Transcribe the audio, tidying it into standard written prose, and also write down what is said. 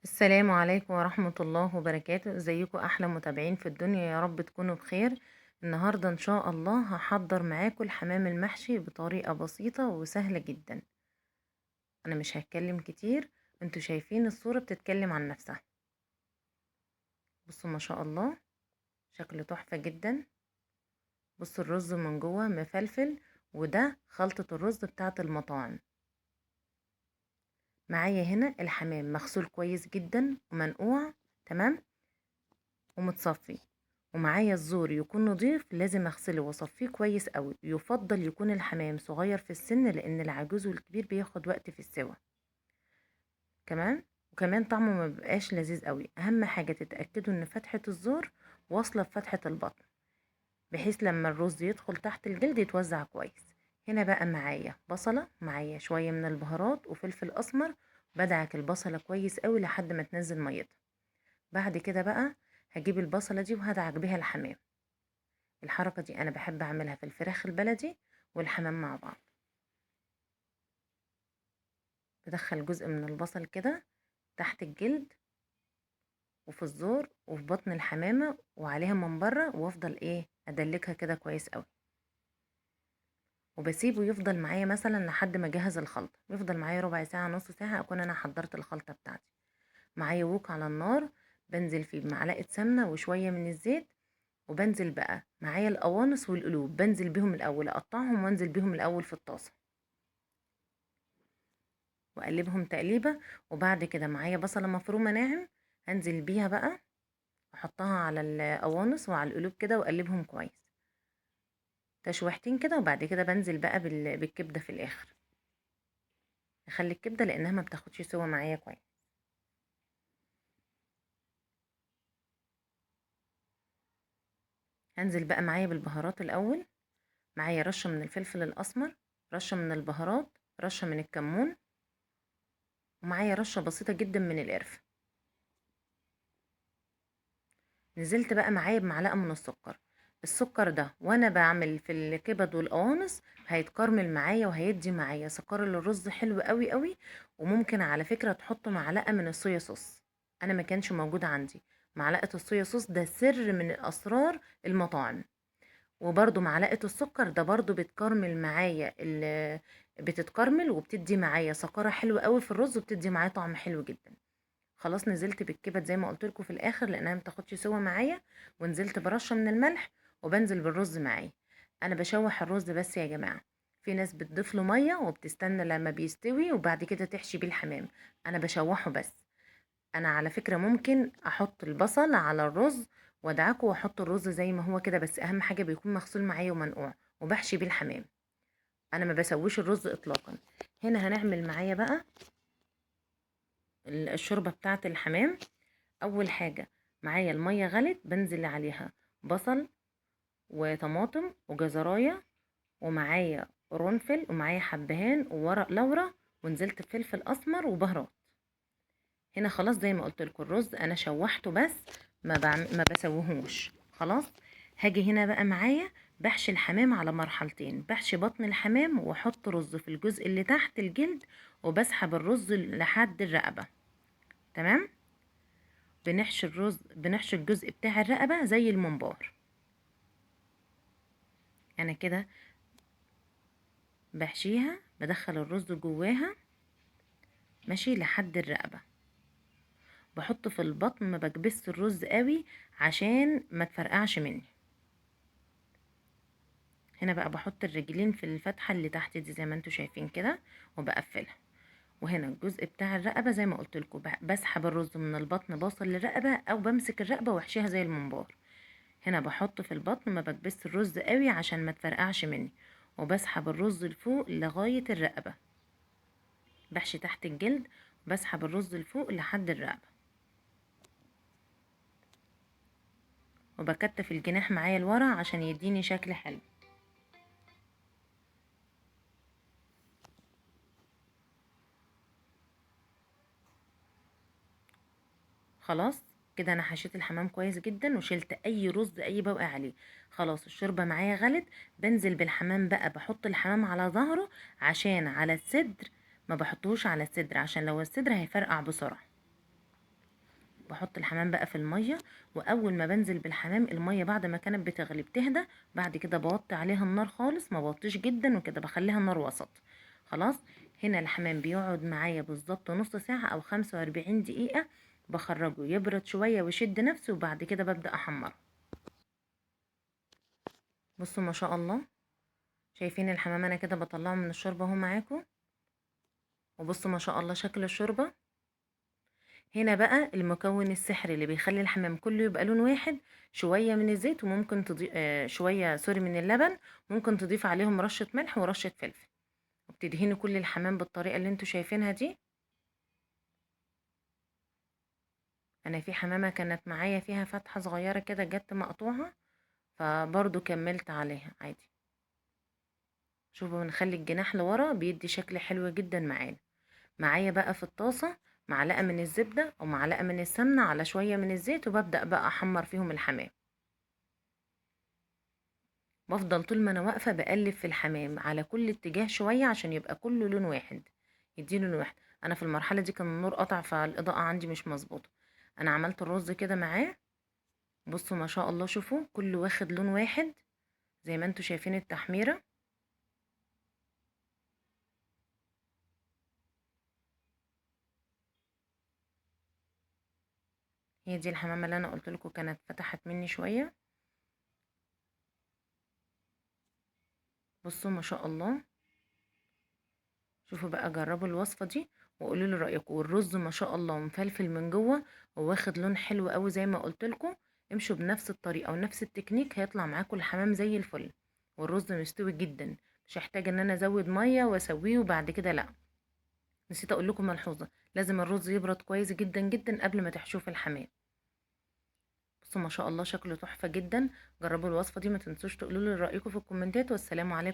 السلام عليكم ورحمة الله وبركاته. ازيكم احلى متابعين في الدنيا، يا رب تكونوا بخير. النهاردة ان شاء الله هحضر معاكم الحمام المحشي بطريقة بسيطة وسهلة جدا. انا مش هتكلم كتير، انتوا شايفين الصورة بتتكلم عن نفسها. بصوا ما شاء الله شكله تحفة جدا. بصوا الرز من جوه مفلفل، وده خلطة الرز بتاعت المطاعم. معايا هنا الحمام مغسول كويس جدا ومنقوع تمام ومتصفي، ومعايا الزور يكون نضيف، لازم اغسله واصفيه كويس قوي. يفضل يكون الحمام صغير في السن لان العجوز والكبير بياخد وقت في السوى كمان، وكمان طعمه ما بيبقاش لذيذ قوي. اهم حاجة تتاكدوا ان فتحه الزور واصله بفتحه البطن، بحيث لما الرز يدخل تحت الجلد يتوزع كويس. هنا بقى معايا بصله، معايا شوية من البهارات وفلفل اسمر. بدعك البصله كويس قوي لحد ما تنزل ميتها. بعد كده بقى هجيب البصله دي وهدعك بيها الحمام. الحركة دي انا بحب اعملها في الفراخ البلدي والحمام مع بعض. بدخل جزء من البصل كده تحت الجلد وفي الزور وفي بطن الحمامة وعليها من بره، وافضل ادلكها كده كويس قوي، وبسيبه يفضل معايا مثلا لحد ما اجهز الخلطة. يفضل معايا ربع ساعة نص ساعة اكون انا حضرت الخلطة بتاعتي. معايا ووك على النار، بنزل فيه بمعلقه سمنه وشوية من الزيت، وبنزل بقى معايا القوانص والقلوب، بنزل بيهم الاول، اقطعهم وانزل بيهم الاول في الطاسه واقلبهم تقليبه. وبعد كده معايا بصله مفرومه ناعم، هنزل بيها بقى احطها على القوانص وعلى القلوب كده واقلبهم كويس تشويحتين كده. وبعد كده بنزل بقى بالكبده في الاخر. اخلي الكبده لانها ما بتاخدش سوا معايا كويس. هنزل بقى معايا بالبهارات الاول. معايا رشه من الفلفل الاسمر، رشه من البهارات، رشه من الكمون، ومعايا رشه بسيطة جدا من القرفه. نزلت بقى معايا بمعلقه من السكر. السكر ده وانا بعمل في الكبد والقوانص هيتكرمل معايا وهيدي معايا سكر للرز حلو قوي قوي. وممكن على فكرة تحطوا معلقه من الصويا صوص، انا ما كانش موجود عندي معلقه الصويا صوص، ده سر من اسرار المطاعم. وبرده معلقه السكر ده برده بتكرمل معايا بتتكرمل وبتدي معايا سكره حلوة قوي في الرز، وبتدي معايا طعم حلو جدا. خلاص نزلت بالكبد زي ما قلت لكم في الاخر لانها ما بتاخدش سوا معايا، ونزلت برشه من الملح وبنزل بالرز معايا. انا بشوح الرز بس يا جماعة، في ناس بتضيف له مية وبتستنى لما بيستوي وبعد كده تحشي بيه الحمام، انا بشوحه بس. انا على فكرة ممكن احط البصل على الرز وادعكه واحط الرز زي ما هو كده، بس اهم حاجة بيكون مغسول معايا ومنقوع، وبحشي بيه الحمام. انا ما بسويش الرز اطلاقا. هنا هنعمل معايا بقى الشوربة بتاعه الحمام. اول حاجة معايا المية غلت، بنزل عليها بصل وطماطم وجزرايه، ومعايا قرنفل، ومعايا حبهان وورق لورا، ونزلت بفلفل اسمر وبهارات. هنا خلاص زي ما قلت لكم الرز انا شوحته بس ما بسويهوش. خلاص هاجي هنا بقى معايا بحشي الحمام على مرحلتين، بحشي بطن الحمام واحط رز في الجزء اللي تحت الجلد، وبسحب الرز لحد الرقبة تمام. بنحشي الرز، بنحشي الجزء بتاع الرقبة زي الممبار. انا كده بحشيها، بدخل الرز جواها ماشي لحد الرقبة، بحط في البطن، ما بكبسش الرز قوي عشان ما تفرقعش مني. هنا بقى بحط الرجلين في الفتحة اللي تحت دي زي ما انتوا شايفين كده وبقفلها. وهنا الجزء بتاع الرقبة زي ما قلت لكم بسحب الرز من البطن بوصل للرقبه، او بمسك الرقبة واحشيها زي الممبار. هنا بحط في البطن، ما بكبسش الرز قوي عشان ما تفرقعش مني، وبسحب الرز لفوق لغاية الرقبة، بحشي تحت الجلد وبسحب الرز لفوق لحد الرقبة، وبكتف الجناح معايا لورا عشان يديني شكل حلو. خلاص كده انا حشيت الحمام كويس جدا وشلت اي رز اي بوقع عليه. خلاص الشوربة معايا غلت، بنزل بالحمام بقى، بحط الحمام على ظهره عشان على الصدر ما بحطوش على الصدر، عشان لو الصدر هيفرقع بسرعة. بحط الحمام بقى في المية، واول ما بنزل بالحمام المية بعد ما كانت بتغلي بتهدى، بعد كده بوطي عليها النار خالص، ما بوطيش جدا وكده، بخليها النار وسط. خلاص هنا الحمام بيقعد معايا بالظبط نص ساعة او 45 دقيقة، بخرجه يبرد شوية ويشد نفسه، وبعد كده ببدأ احمره. بصوا ما شاء الله، شايفين الحمام انا كده بطلعه من الشوربة اهو معاكم. وبصوا ما شاء الله شكل الشوربة. هنا بقى المكون السحري اللي بيخلي الحمام كله يبقى لون واحد، شوية من الزيت، وممكن تضيف شوية sorry من اللبن، ممكن تضيف عليهم رشة ملح ورشة فلفل، وبتدهنوا كل الحمام بالطريقة اللي انتوا شايفينها دي. انا في حمامة كانت معايا فيها فتحة صغيرة كده جت مقطوعة، فبرضو كملت عليها عادي. شوفوا بنخلي الجناح لورا بيدي شكل حلو جدا معانا. معايا بقى في الطاسة معلقة من الزبدة ومعلقة من السمنة على شوية من الزيت، وببدأ بقى أحمر فيهم الحمام. بفضل طول ما أنا واقفة بقلب في الحمام على كل اتجاه شوية عشان يبقى كله لون واحد، يديله لون واحد. أنا في المرحلة دي كان النور قطع، فالإضاءة عندي مش مظبوطة. أنا عملت الرز كده معاه، بصوا ما شاء الله، شوفوا كله واخد لون واحد زي ما انتوا شايفين التحميرة. هي دي الحمامة اللي انا قلت لكم كانت فتحت مني شوية. بصوا ما شاء الله، شوفوا بقى، جربوا الوصفة دي وقولوا لي رأيكم. والرز ما شاء الله مفلفل من جوه وواخد لون حلو قوي زي ما قلت لكم. امشوا بنفس الطريقة ونفس التكنيك هيطلع معاكم الحمام زي الفل، والرز مستوي جدا، مش هحتاج ان انا ازود مية واسويه وبعد كده. لا، نسيت اقول لكم ملحوظة، لازم الرز يبرد كويس جدا جدا قبل ما تحشوه في الحمام. بصوا ما شاء الله شكله تحفة جدا. جربوا الوصفة دي، ما تنسوش تقولوا لي رأيكم في الكومنتات، والسلام عليكم.